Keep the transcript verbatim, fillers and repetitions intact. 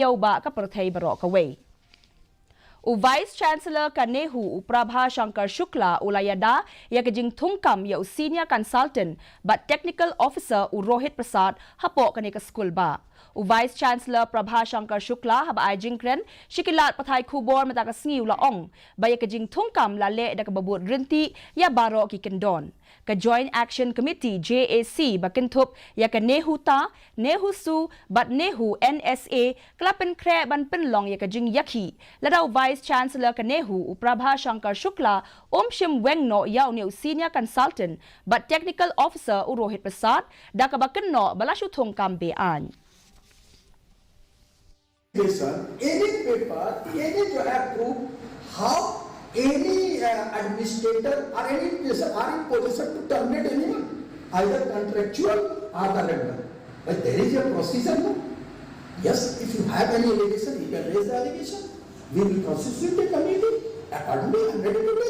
ïa u bah ka pyrthei baroh kawei. U Vice Chancellor ka NEHU u Prabha Shankar Shukla u la ïada ïa ka jingthungkam ïa u Senior Consultant bad Technical Officer u Rohit Prasad hapoh kane ka skul bah. U Vice Chancellor Prabha Shankar Shukla haba ai jingkren sha ki lad pathai khubor mynta ka sngi u la ong ba ïa ka jingthungkam la leh da kaba bud ryntih ïa baroh ki kyndon. Ka Joint Action Committee, JAC, ba kynthup ïa ka NEHUTA, NEHUSU bad NEHUNSA ka la pynkhreh ban pynlong ïa ka jingïakhih. Lada u Vice Chancellor ka NEHU u Prabha Shankar Shukla um shim weng noh ïa une u Senior Consultant bad Technical Officer u Rohit Prasad, da kaba kynnoh ba la shu thungkam be-aiñ. Sir, any paper, any to have proof how any uh, administrator or any person are in position to terminate anyone, either contractual or the regular. But there is a procedure, no? Yes, if you have any allegation, you can raise the allegation. We will constitute a committee. Accordingly, I am ready to raise.